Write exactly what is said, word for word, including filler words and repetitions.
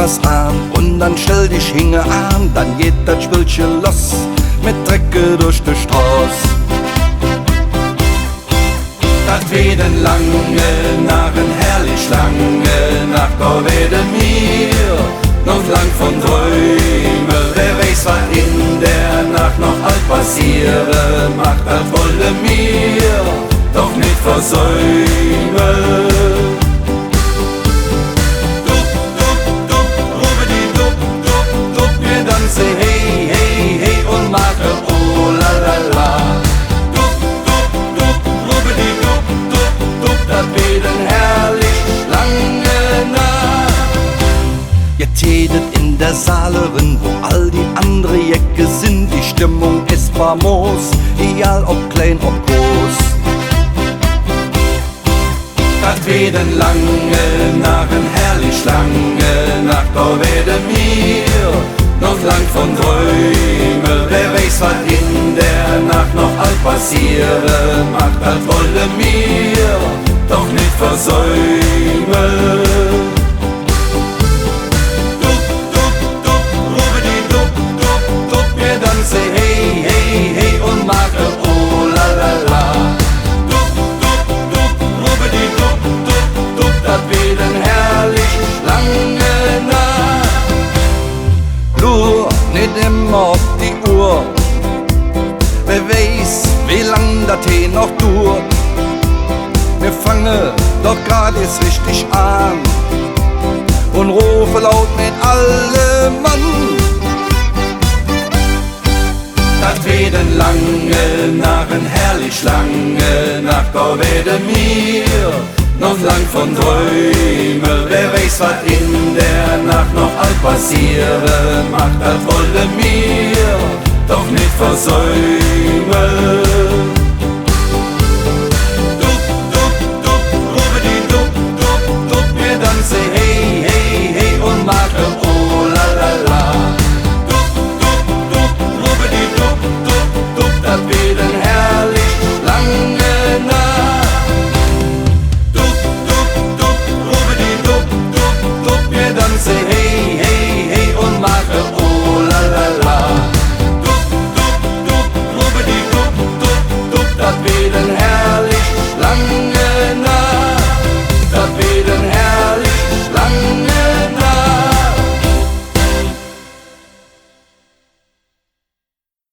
Ään, un dann stell dich hinge aan, dann geiht dat Spillche loss, met Trecke durch de Stroß. Dat weed en lange Naach, en herrlich lange Naach, do weede mir noch lang vun dräume. Wä weiß, wat en der Naach noch all passeere mag, dat wolle mir doch nit versäume. Dupp, dupp, dupp, rubbedi, dupp, dupp, dupp, mir danze, hey, hey, hey, un maache, oh, la, la, la. Dupp, dupp, dupp, rubbedi, dupp, dupp, dupp, dat weed en herrlich lange Naach. Jetz geiht et en der Saal eren, wo all die andere Jecke sin. Die Stimmung es famos, egal ob klein, ob groß. Dat weed en lange Naach, en herrlich lange Naach, do weede mir noch lang vun dräume. Wä weiß, wat en der Naach noch all passeere mag, dat wolle mir doch nit versäume. Dupp, dupp, dupp, rubbedi, dupp, dupp, dupp, mir danze, hey, hey, hey, un maache, oh, la, la, la. Dupp, dupp, dupp, rubbedi, dupp, dupp, dupp, dat weed en herrlich lange Naach. Luur nit immer op die Uhr, wä weiß, wie lang dat hee noch duurt. Mir fange doch grad eesch richtig aan un rofe laut met alle Mann. Dat weed en lange Naach, en herrlich lange Naach, do weede mir noch lang vun dräume. Wä weiß, wat en der Naach noch all passeere mag, dat wolle mir